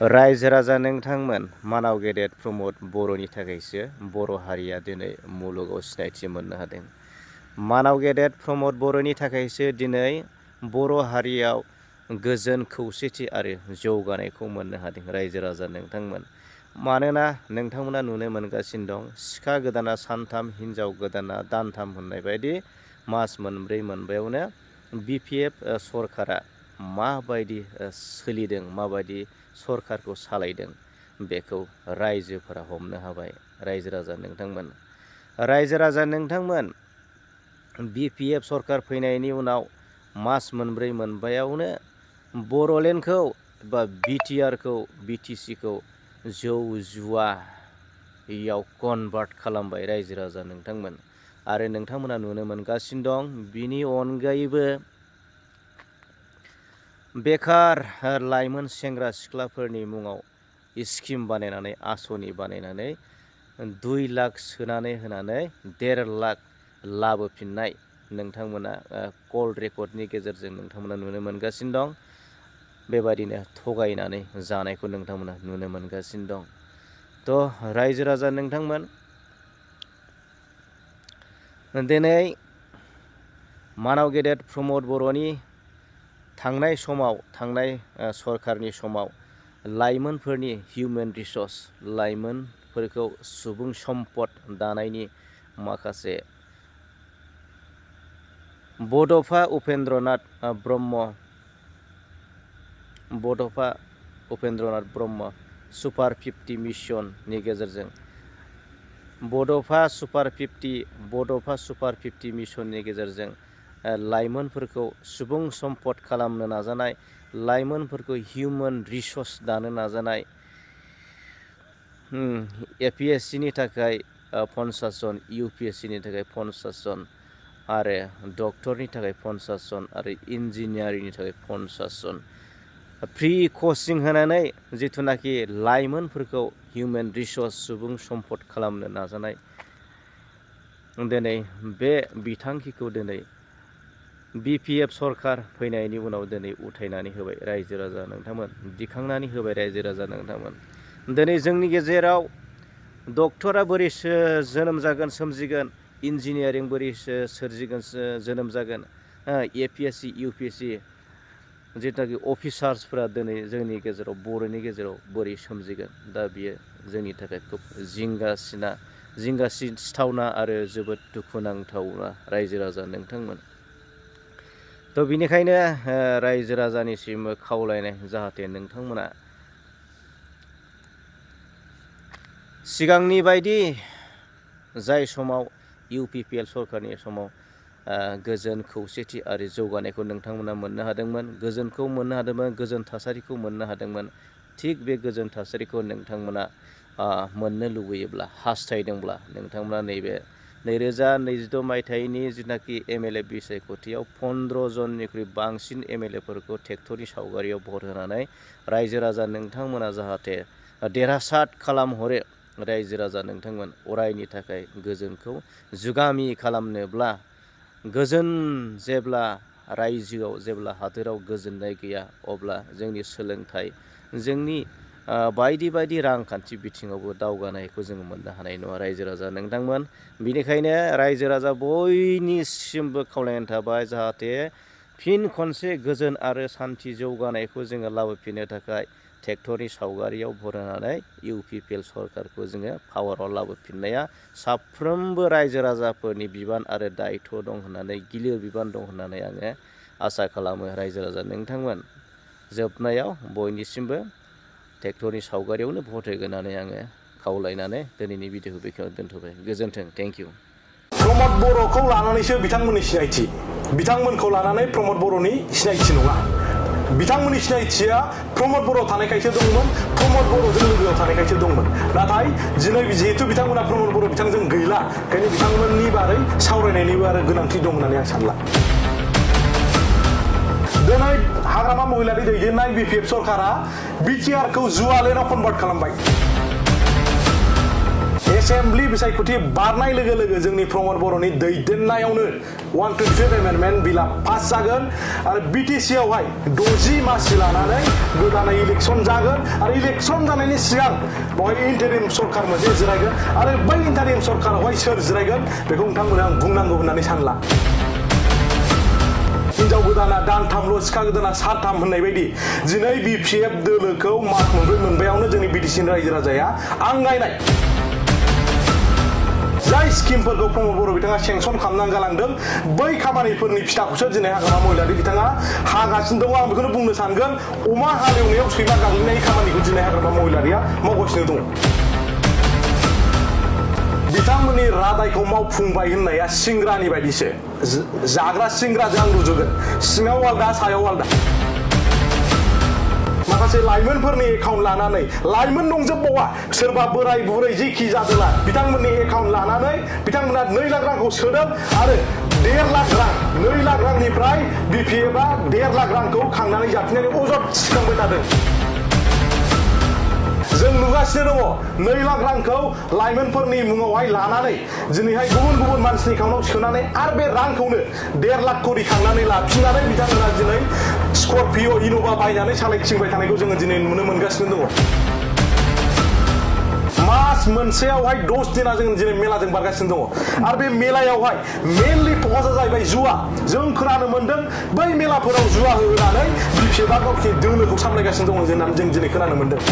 रायजो राजा नोंथांमोन मानाव गेदेर प्रमद बर'नि थाखायसो बर' हारिया दिनै मुलुगाव सिनायथि मोननो हादों। मानाव गेदेर प्रमद बर'नि थाखायसो दिनै बर' हारियाव गोजोन खौसेथि आरो जौगानायखौ मोननो हादों रायजो राजा नोंथांमोन। मानोना नोंथांमोना नुनो मोनगासिनो दं सिखा गोदाना सानथाम हिनजाव गोदाना दानथाम होननाय बायदि मास मोनब्रै मोनबायावनो BPF सरकारा माबायदि सोलिदों माबायदि सरकारखौ सालायदों बेखौ रायजोफोरा हमनो हाबाय। रायजो राजा नोंथांमोन BPF सरकार फैनायनि उनाव मास मोनब्रै मोनबायावनो बर'लेण्डखौ बा BTRखौ BTCखौ जौ जुवायाव कनभार्ट खालामबाय रायजो राजा नोंथांमोन। आरो नोंथांमोना नुनो मोनगासिनो दं बिनि अनगायैबो बेखार लाइमोन सेंग्रा सिख्लाफोरनि मुङाव स्किम बानायनानै आसनि बानायनानै 2 लाख सोनानै होनानै 1.5 लाख लाबोफिननाय नोंथांमोना कल रेकर्डनि गेजेरजों नोंथांमोना नुनो मोनगासिनो दं। बेबायदिनो थगायनानै जानायखौ नोंथांमोना नुनो मोनगासिनो दं। रायजो राजा नोंथांमोन दिनै मानाव गेदेर प्रमद बर'नि थांनाय सरकारनि समाव लाइमोनफोरनि हिउमेन रिसर्स लाइमोनफोरखौ सुबुं सम्पद दानायनि माखासे बड'फा उपेन्द्रनाथ ब्रह्म सुपार 50 मिशननि गेजेरजों बड'फा सुपार 50 मिशननि गेजेरजों लाइमोनफोरखौ सुबुं सम्पद खालामनो नाजानाय लाइमोनफोरखौ हिउमेन रिसर्स दानो नाजानाय APSCनि थाखाय 50 जन UPSCनि थाखाय 50 जन आरो डक्टरनि थाखाय 50 जन आरो इन्जिनियारिंनि थाखाय 50 जन फ्रि कचिं होनानै जिथुनाखि लाइमोनफोरखौ हिउमेन रिसर्स सुबुं सम्पद खालामनो नाजानाय दिनै बे बिथांखिखौ दिनै BPF सरकार फैनायनि उनाव दिनै उथायनानै होबाय रायजो राजा नोंथांमोन दिखांनानै होबाय रायजो राजा नोंथांमोन। दिनै जोंनि गेजेराव डक्टरा बोरै जोनोम जागोन सोमजिगोन इन्जिनियारिं बोरै सोरजिगोन जोनोम जागोन APSC UPSC जिथुनाखि अफिसार्सफोरा दिनै जोंनि गेजेराव बर'नि गेजेराव बोरै सोमजिगोन दा बियो जोंनि थाखाय खोब जिंगासिथावना आरो जोबोद दुखुनांथावना रायजो राजा नोंथांमोन। बिनिखायनो रायजो राजानिसिम खावलायनाय जाहाथे नोंथांमोना सिगांनि बायदि जाय समाव UPPL सरकारनि समाव गोजोन खौसेथि आरो जौगानायखौ नोंथांमोना मोननो हादोंमोन गोजोनखौ मोननो हादोंमोन गोजोन थासारिखौ मोननो हादोंमोन थिग बे गोजोन थासारिखौ नोंथांमोना मोननो लुबैयोब्ला हास्थायदोंब्ला नोंथांमोना नैबे 2022 मायथाइनि जिथुनाखि MLA बिसायख'थियाव 15 जननिख्रुइ बांसिन MLAफोरखौ ट्रेक्टरनि सावगारियाव भट होनानै रायजो राजा नोंथांमोना जाहाथे देरहासार खालामहरो रायजो राजा नोंथांमोन अरायनि थाखाय गोजोनखौ जुगामि खालामनोब्ला गोजोन जेब्ला रायजोआव जेब्ला हादोराव गोजोननाय गैया अब्ला जोंनि सोलोंथाइ जोंनि बायदि बायदि रांखान्थि बिथिङावबो दावगानायखौ जोङो मोननो हानाय नङा रायजो राजा नोंथांमोन। बिनिखायनो रायजो राजा बयनिसिमबो खावलायनाय थाबाय जाहाथे फिन खनसे गोजोन आरो सान्थि जौगानायखौ जोङो लाबोफिननो थाखाय ट्रेक्टरनि सावगारियाव भट होनानै UPPL सरकारखौ जोङो पावाराव लाबोफिननाया साफ्रोमबो रायजो राजाफोरनि बिबान आरो दायथ' दं होननानै गिलिर बिबान दं होननानै आङो आसा खालामो रायजो राजा नोंथांमोन। जोबनायाव बयनिसिमबो ट्रेक्टरनि सावगारियावनो भट होगोन होननानै आङो खावलायनानै दिनैनि भिडिअखौ बेखिनियाव दोनथ'बाय। गोजोन्थों। Thank you. प्रमद बर'खौ लानानैसो बिथांमोननि सिनायथि बिथांमोनखौ लानानै प्रमद बर'नि सिनायथि नङा। बिथांमोननि सिनायथिया प्रमद बर' थानायखायसो दंमोन प्रमद बर'जों लोगोआव थानायखायसो दंमोन। नाथाय दिनै जिहेतु बिथांमोना प्रमद बर' बिथांजों गैला ओंखायनो बिथांमोननि बारै सावरायनायनिबो आरो गोनांथि दं होननानै आं सानला। दिनै हाग्रामा महिलारि दैदेननाय BPF सरकारा BTRखौ जुवालेण्डआव कनभार्ट खालामबाय। एसेम्ब्लि बिसायख'थि बारनाय लोगो लोगो जोंनि प्रमद बर'नि दैदेननायावनो 125 एमेन्डमेन्ट बिला पास जागोन आरो बिटिसि आवहाय 60 मासि लानानै गोदानै इलेक्सन जागोन आरो इलेक्सन जानायनि सिगां बेवहाय इन्टारिम सरकार मोनसे जिरायगोन आरो बै इन्टारिम सरकारावहाय सोर जिरायगोन बेखौ नोंथांमोना आं बुंनांगौ होननानै सानला। हिनजाव गोदाना दानथामल' सिखा गोदाना सानथाम होननाय बायदि दिनै बिपिएफ दोलोखौ मास मोनब्रै मोनबायावनो जोंनि बिटिसिनि रायजो राजाया आंगायनाय जाय स्किमफोरखौ प्रमद बर' बिथाङा सेंसन खालामनानै गालांदों बै खामानिफोरनि फिथाखौसो दिनै हाग्रामा महिलारि बिथाङा हागासिनो दङ। आं बेखौनो बुंनो सानगोन अमा हालेवनायाव सैमा गाग्लिनाय खामानिखौ दिनै हाग्रामा महिलारिया मावगासिनो दङ। बिथांमोननि रादायखौ मावफुंबाय होननाया सिंग्रानि बायदिसो जाग्रा सिंग्राजों आं रुजुगोन सिङाव आलदा सायाव आलदा। माखासे लाइमोनफोरनि एकाउन्ट लानानै लाइमोन नंजोबबावा सोरबा बोराय बुरै जिखि जादोंला बिथांमोननि एकाउन्ट लानानै बिथांमोना 2 लाख रांखौ सोदों आरो 1.5 लाख रां 2 लाख रांनिफ्राय बिपिएफआ 1.5 लाख रांखौ खांनानै जाफिननानै अजद थिखांबाय थादों। जों नुगासिनो दङ 2 लाख रांखौ लाइमोनफोरनि मुङावहाय लानानै दिनैहाय गुबुन गुबुन मानसिनि एकाउन्टाव सोनानै आरो बे रांखौनो 1.5 लाख करि खांनानै लाफिननानै बिथांमोना दिनै स्करपिअ इन'भा बायनानै सालायथिंबाय थानायखौ जोङो दिनै नुनो मोनगासिनो दङ। मास मोनसेयावहाय 10 दिना जों दिनै मेलाजों बारगासिनो दङ आरो बे मेलायावहाय मेनलि फकासा जाहैबाय जुवा। जों खोनानो मोनदों बै मेलाफोराव जुवा होनानै बिपिएफआ गावसिनि दोलोखौ सामलायगासिनो दङ होननानै जों दिनै खोनानो मोनदों।